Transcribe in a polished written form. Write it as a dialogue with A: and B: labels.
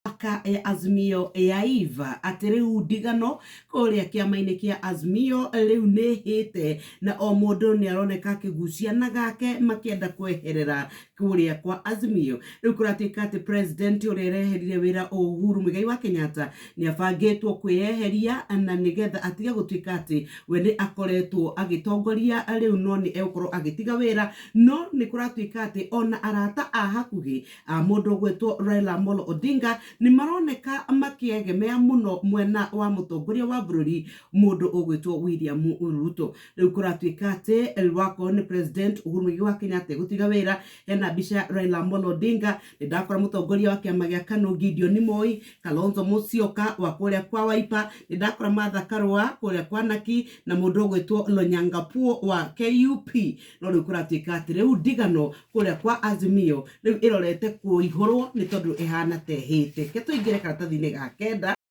A: Mĩhaka ya Azimio ya Eva atĩ rĩu ndigano kũrĩa kĩama-inĩ kĩa Azimio rĩu nĩ hĩte na o mũndũ nĩ aroneka akĩgucia na gake makĩenda kweherera kũrĩa kwa Azimio. Rĩu kũratuĩka atĩ president ũrĩa ũreherire wĩra Uhuru Muigai wa Kenyatta nĩ abangĩtwo kwĩyeheria na nĩgetha atige gũtuĩka atĩ we nĩ akoretwo agĩtongoria rĩu no nĩ egũkorwo agĩtiga wĩra. No nĩ kũratuĩka atĩ ona arata a hakuhĩ a mũndũ ũgwĩtwo Raila Amolo Odinga nĩ maroneka makĩegemea mũno mwena wa mũtongoria wa bũrũri mũndũ ũgwĩtwo William Ruto. Rĩu kũratuĩka atĩ wakorwo nĩ President Uhuru Muigai wa Kenyatta gũtiga wĩra, hena mbica ya Raila Amolo Odinga. Nĩ ndakora mũtongoria wa kĩama gĩa KANU Gideon Moi, Kalonzo Musyoka wa kũrĩa kwa Wiper, nĩ ndakora Martha Karua kũrĩa kwa Naki na mũndũ ũgwĩtwo Lonyangapuo wa KUP. No rĩu kũratuĩka atĩ rĩu ndigano kũrĩa kwa Azimio rĩu ĩrorete kũihũrwo nĩ tondũ ĩhana ta ĩhĩte. Reke tũingĩre karatathi-inĩ ga kenda.